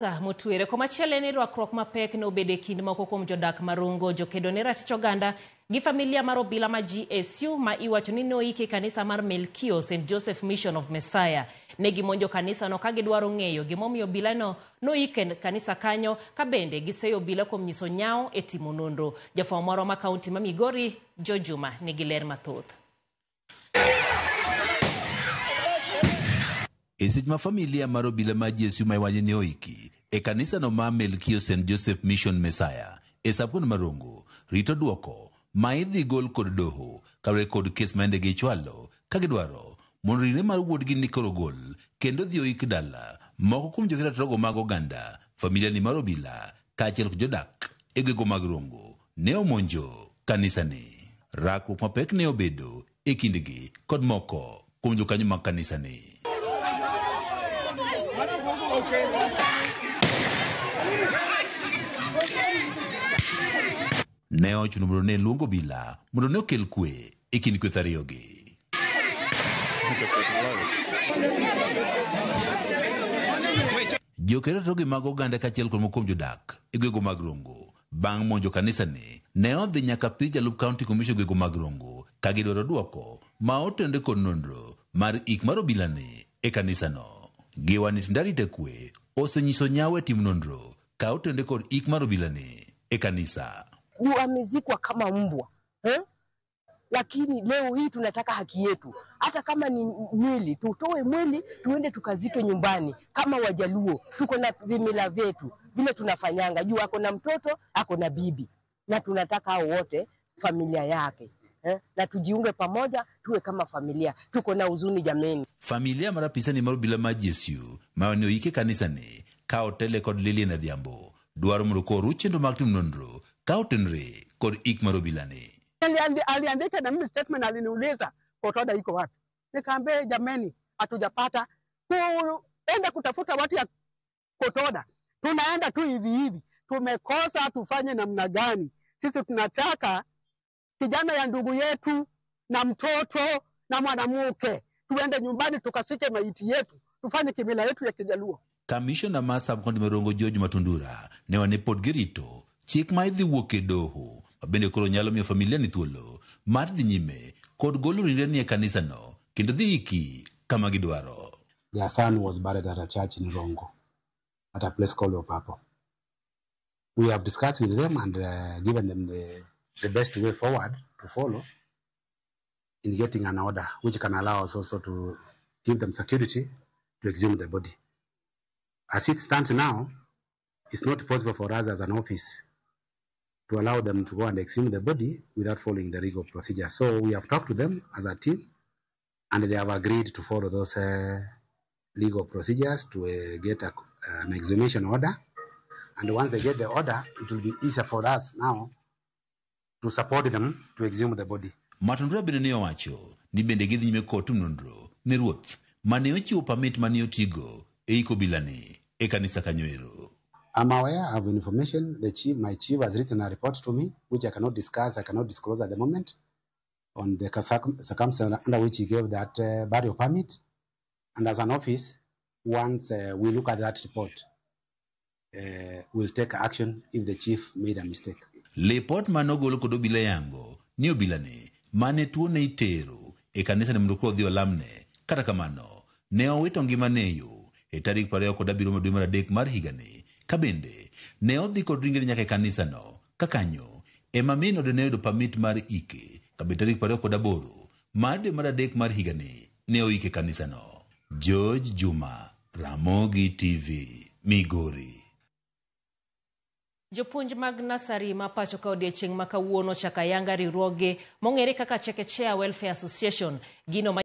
Motwere komachielo en ni rwakruok mapek ne obedo e kind moko kuom jodak ma Rongo, jokedo ne ratich oganda gi familia mar obila ma GSU ma iwacho ni noiki e kanisa mar Melkio St Joseph Mission of Messiah. Ne gimonjo kanisano ka gidwaro ng'eyo gimomiyo obilano noik e kanisa kanyo, ka bende giseyo obila kuom nyiso nyawo e timo nonro. Jafwambo marwa ma kaunti ma Migori, Joe Juma, nigi ler mathoth. E seche ma familia mar obila ma GSU ma iwacho ni oiki e kanisano ma Melkio St Joseph Mission Messiah e Sabkon Marongo rito duoko ma idhi gol kod doho kaluwore kod kes ma yande gichwalo ka gidwaro mondo ringre mar wuodgi ni koro gol kendo dhi oik dala. Moko kuom jokedo ratiro mag oganda, familia ni mar obila kaachiel kod jodak e gwenge mag Rongo ne omonjo kanisani. Rakruok mapek ne obedo e kindgi kod moko kuom jokanyo mag kanisani. Ne ochuno mondo ne luong obila mondo ne okel kwe e kind kweth ariyogi. Jokedo ratiro mag oganda kaachiel kod moko kuom jodak e gwenge mag Rongo bang' monjo kanisani ne odhi nyaka pir jalup county commissioner gwenge mag Rongo ka gidwaro duoko ma otenore kod nonro mar ik mar obilani e kanisano. Giwani tend arita kwe osenyiso nyawo e timo nonro ka otenore kod ik mar obilani e kanisa. Juu amezikwa kama mbwa eh? Lakini leo hii tunataka haki yetu, hata kama ni mwili tutoe mwili tuende tukazike nyumbani kama Wajaluo. Tuko na vimila vyetu vile tunafanyanga, juu ako na mtoto ako na bibi, na tunataka hao wote familia yake eh? Na tujiunge pamoja tuwe kama familia. Tuko na huzuni jameni. Familia mar apisani mar obila mar GSU ma ne oik e kanisani ka otele kod Lilian Adhiambo dwaro mondo koro oruch chenro mag timo nonro ka otenore kod ik mar obilani. Aliandika na mimi statement, aliniuliza kotoda iko wapi, nikaambia jameni, hatujapata kuenda kutafuta watu ya kotoda, tunaenda tu hivi hivi, tumekosa tufanye namna gani? Sisi tunataka kijana ya ndugu yetu na mtoto na mwanamke, tuende nyumbani tukasike maiti yetu, tufanye kimila yetu ya Kijaluo. Kamishona mar sub-county ma Rongo George Matundura ne wane pod girito chik ma idhi wuok e doho ma bende koro nyalo miyo familia ni thuolo mar dhi nyime kod golo ringre ni e kanisano kendo dhi iki kama gidwaro. Their son was buried at a church in Rongo, at a place called Opapo. We have discussed with them and given them the best way forward to follow in getting an order which can allow us also to give them security to exhume the body. As it stands now, it's not possible for us as an office to allow them to go and exhume the body without following the legal procedure. So we have talked to them as a team, and they have agreed to follow those legal procedures to get an exhumation order. And once they get the order, it will be easier for us now to support them to exhume the body. Matundura bende ne owacho ni bende gidhi nyime kod timo nonro ne ruoth mane ochiwo permit mane otigo e iko obilani e kanisa kanyo ero. I'm aware of information. The chief, my chief has written a report to me, which I cannot discuss, I cannot disclose at the moment, on the circumstance under which he gave that burial permit. And as an office, once we look at that report, we'll take action if the chief made a mistake. Lipot mane ogol kod obila yango ni obilani mane tuo ne itero e kanisa ni mondo koro odhi olamne. Kata kamano, ne owito ngimane e yo e tarik 27 dwe mar adek mar higani, ka bende ne odhi kod ringre nyaka e kanisano ka kanyo ema min ode ne oyudo permit mar ike ka bende tarik 28 mar dwe mar adek mar higani ne oike e kanisano. George Juma, Ramogi TV, Migori. Jopuonj mag nasari ma pacho ka odiechieng' ma kawuono ochako ayanga riwruoggi mong'ere kaka Chekechea Welfare Association. Gino ma